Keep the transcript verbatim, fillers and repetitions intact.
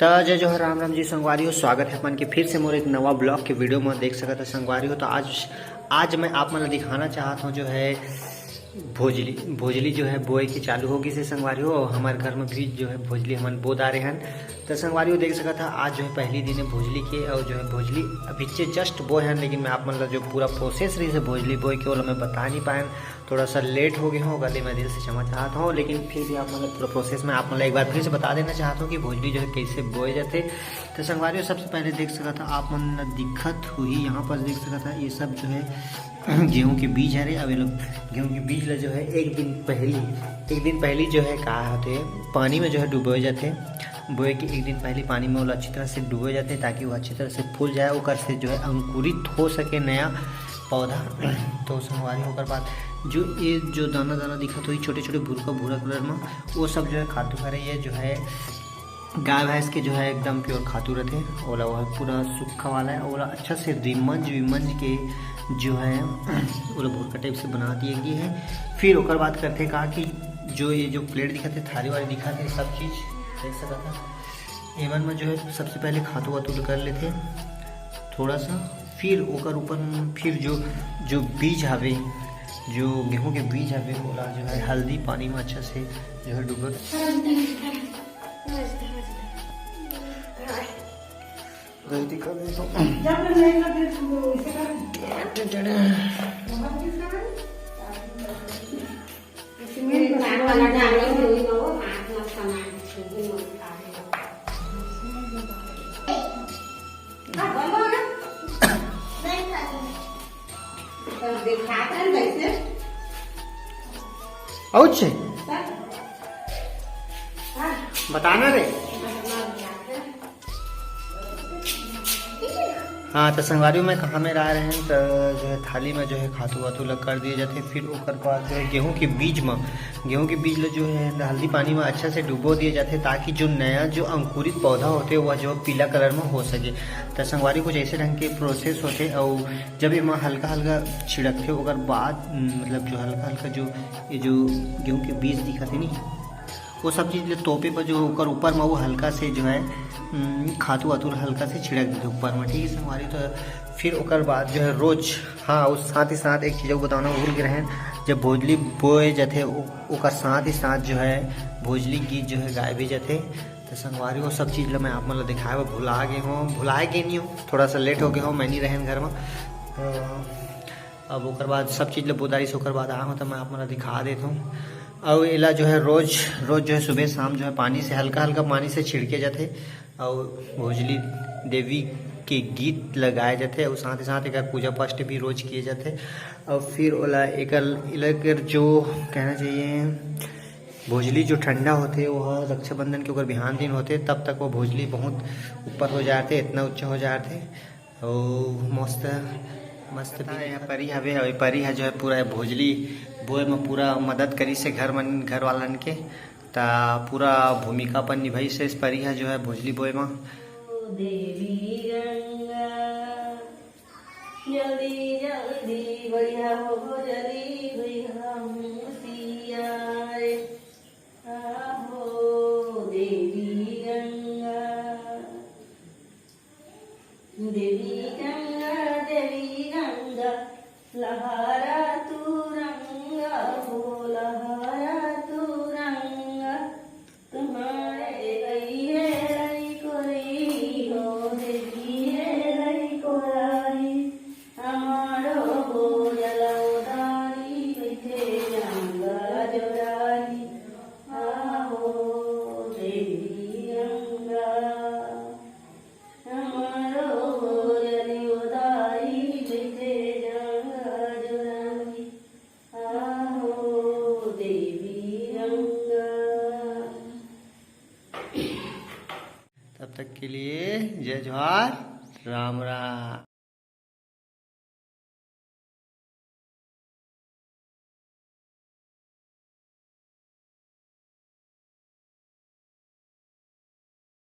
त जय जोहार, राम राम जी संगवारी हो, स्वागत है अपन के फिर से मोर एक नवा ब्लॉग के वीडियो में। देख सकत है संगवारी हो, तो आज आज मैं आप मन ला दिखाना चाहत हूँ जो है भोजली। भोजली जो है बोए के चालू होगी से संगवारी हो, और हमारे घर में भी जो है भोजली हमन बो डारे हन। तो संगवारी हो, देख सकत है आज जो है पहली दिन है भोजली के, और जो है भोजली अभी जस्ट बोए हन, लेकिन मैं आप मन ला जो पूरा प्रोसेस रही से भोजली बोए के, ओला मैं बता नहीं पायन। थोड़ा सा लेट हो गए हो, गले में दिल से क्षमा चाहता हूँ, लेकिन फिर भी आप मतलब पूरा प्रोसेस में आप मतलब एक बार फिर से बता देना चाहता हूँ कि भोजली जो है कैसे बोए जाते। तो संगवारी हो, सबसे पहले देख सकत है आप मन ला दिखत हुई, यहाँ पर देख सकत है ये सब जो है गेहूं के बीज हरे। अब ये लोग गेहूं के बीज ला जो है एक दिन पहली एक दिन पहली जो है का होते पानी में जो है डुबोए जाते। बोए के एक दिन पहले पानी में ओला अच्छी तरह से डुबोए जाते, ताकि वो अच्छी तरह से फूल जाए, ओकर से जो है अंकुरित हो सके नया पौधा। तो संगवारी हो, ओकर बाद जो ये जो दाना दाना दिखत होही छोटे छोटे भूरा भूरा कलर में, वो सब जो है खातू हरे। ये जो है गाय भैंस के जो है एकदम प्योर खातू रहते, ओला वह पूरा सूखा वाला है, ओला अच्छा से रिमंज विमंज के जो है ओला भूरका टाइप से बना दिए गए है। फिर ओकर बाद करते का कि जो ये जो प्लेट दिखत है, थारी वाली दिखत है, सब चीज देख सकत है। एमन में जो है सबसे पहले खातू वातू कर लेते थोड़ा सा, फिर ओकर ऊपर में फिर जो जो बीज हवे, जो गेहूं के बीज हवे, ओला जो है हल्दी पानी में अच्छा से जो है डुबो। गलती कर दे तो। आउच है। बताना रे। हाँ, तो संगवारी में कहाँ में रह रहे हैं, तो जो है थाली में जो है खातू वातू लग कर दिए जाते, फिर ओकर बाद जो है गेहूं के बीज में गेहूं के बीज ला जो है हल्दी पानी में अच्छा से डुबो दिए जाते, ताकि जो नया जो अंकुरित पौधा होते वह जो पीला कलर में हो सके। तो संगवारी कुछ ऐसे ढंग के प्रोसेस होते। और जब ये हल्का हल्का छिड़कते ओकर बाद मतलब जो हल्का हल्का जो ये जो गेहूं के बीज दिखते नहीं, वो सब चीज ले तोपे पर जो ओकर ऊपर में वो हल्का से जो है खातू वातू हल्का से छिड़क देते ऊपर में, ठीक है संगवारी। तो फिर ओकर बाद जो है रोज, हाँ, उस साथ ही साथ एक चीज बताना भूल गए हैं, जब भोजली बोए जाते ओकर साथ ही साथ जो है भोजली गीत जो है गाए भी जाते। तो संगवारी वो सब चीज ला मैं आप मन ला दिखाए बर भुला गए हूँ, भुलाए गए नहीं हूँ, थोड़ा सा लेट हो गए हूँ, मैं नहीं रहन घर में। तो अब ओकर बाद सब चीज ला बोदारी से ओकर बाद आए हूँ, तो मैं आप मन ला दिखा देता हूँ। और एला जो है रोज रोज जो है सुबह शाम जो है पानी से हल्का हल्का पानी से छिड़के जाते। और भोजली देवी के गीत लगाए जाते और साथ ही साथ एक पूजा पाठ भी रोज किए जाते। और फिर ओला एकर एकर जो कहना चाहिए, भोजली जो ठंडा होते वो रक्षाबंधन के ओकर बिहान दिन होते, तब तक वो भोजली बहुत ऊपर हो जाते, इतना ऊंचा हो जाते। और मस्त मस्त भी यहाँ परी हवे, और परी है जो है पूरा भोजली बोए में पूरा मदद करी से घर मन घर वालन के, ता पूरा भूमिका अपन निभाई से इस परी है जो है भोजली बोए में। देवी गंगा जल्दी जल्दी बढ़िया हो, जल्दी बढ़िया मुसिया रे। आहो देवी गंगा, देवी गंगा, देवी गंगा, लहरा तू रंगा हो, लहरा तू रंगा। तुम्हारे अइहे लइको रही हो, देवी हे लइको रही। हमारो हो जलौदारी, बैठे गंगा जोरारी। आहो देवी गंगा, हमारो हो जलौदारी, बैठे गंगा जोरारी। आहो देवी गंगा। तब तक के लिए जय जोहार, राम राम।